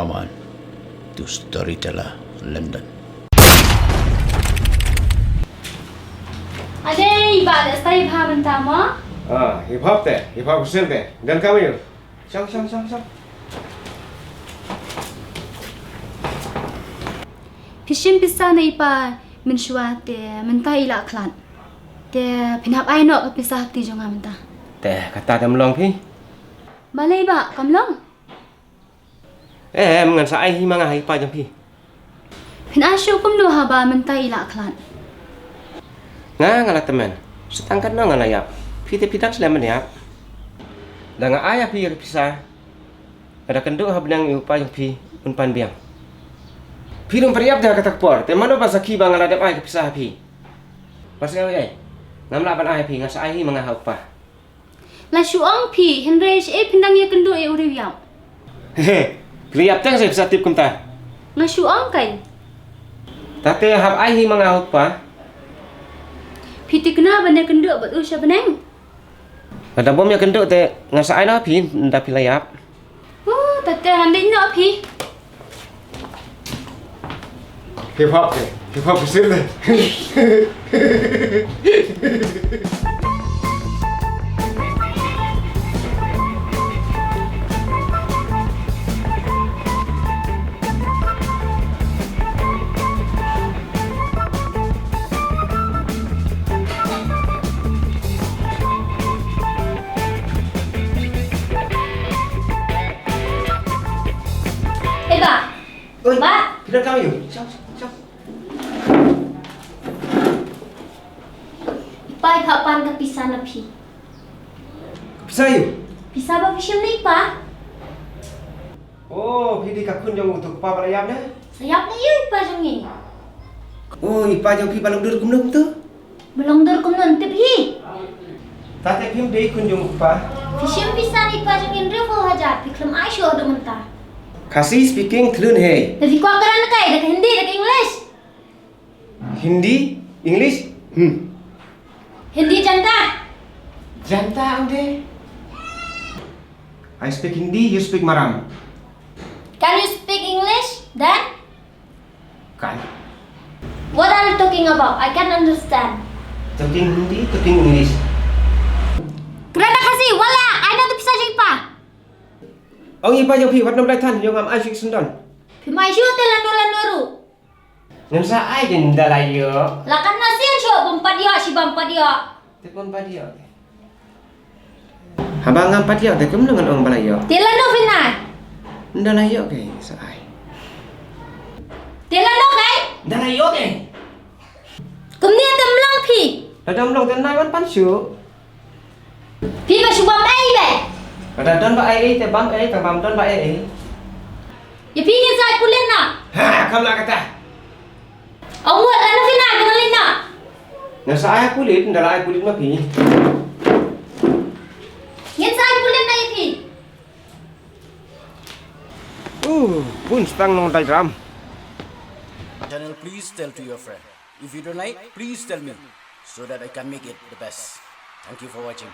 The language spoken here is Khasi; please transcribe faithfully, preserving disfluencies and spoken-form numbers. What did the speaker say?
Aman, to storyteller, London. Ade, i bah, da stay bha mynta mo? Ah, hip hop te, hip hop sil te. Dan kami yuk. Shong, shong, shong, shong. Phi shim pisa na i pa mynshuwa te mynta i la khlad. Te phin hap ai noh ka pisa ha kti jong nga mynta. Te kata te ym long phi. Balei bah, kam long? Em, ngan sa ai hi ma nga ha i pa jong phi. Phin ai shuh kumno haba mynta i la khlad? Nga, nga la tymmen. Sa tang katno nga la ïap. Phi te phi dang slem ban ïap. Da nga ai ha phi ïa ka pisa, nga da kynduh ha bneng ïa u pa jong phi un pan biang. Phi ruh phi ïap da kata ka por. Te mano ba sakhi ba nga la dep ai ka pisa ha phi? Ba sa ai, ngam lah ban ai ha phi, nga sa ai hi ma nga ha u pa. La shu ong phi, hynrei shaei phin dang ïakynduh ïa u riewïap? He, phi la ïap teng sa phi sa tip kumta. Nga shu ong kai. Tate hap ai hi ma nga u pa. Phi thikna ban ïakynduh bad u sha bneng. Lada bym ïakynduh te nga sa ai noh phi, nda phi la ïap. Oh, tate han dei noh phi. Hip hop te, hip hop sil te. Eba. Oi, ba. Phi don kam ïa u? Shong, shong, shong. I pa i phah pan ka pisa na phi. Ka pisa ïa u? Pisa ba phi shim na i pa. Oh, phi dei ka khun jong uto u kpa ba la ïap ne? Sa ïap ne ïa i pa jong ngi. Oh, i pa jong phi ba long dur kumno kumto? Ba long dur kumno, tip hi. Tate phim dei khun jong u kpa. Phi shim pisa na i pa jong ngi hynriewphew hajar, phi khlem ai shuh haduh mynta. Khasi speaking thlun hei. Te phi kwah kren kai da ka Hindi, da ka English? Hindi, English? Hmm. Hindi janta. Janta ong de. I speak Hindi, you speak Maram. Can you speak English then? Kan. What are you talking about? I can't understand. Talking Hindi, talking English. Kren da Khasi, wala, ai noh tu pisa jong i pa. Ong i pa jong phi, wat nym blai than, ïa ngam ai shuh syndon. Phim ai shuh te lano lano ruh. Ngin sa ai, kin da la ïoh. La katno sien shuh bym pat ïoh, shi bym pat ïoh. Te bym pat ïoh. Haba ngam pat ïoh te kumno ngan ong ba la ïoh? Te lano phin ai? Nda la ïoh ke sa ai. Te lano kai? Nda la ïoh ke. Kumne te ym long phi. Lada ym long te nai wan pan shuh. Phi ba shu bam ei be. Lada don ba ei ei te bam ei, tang bam don ba ei ei. Ïa phi ngin sa ai pulit noh. Ha, kam lah kata. Ong mut lano phin ai ba ngan leit noh. Nga sa ai pulit, nda la ai pulit ma phi. Ngin sa ai pulit noh ïa phi. Uh, bun stang nong dai ram. Channel, please tell to your friend. If you don't like, please tell me so that I can make it the best. Thank you for watching.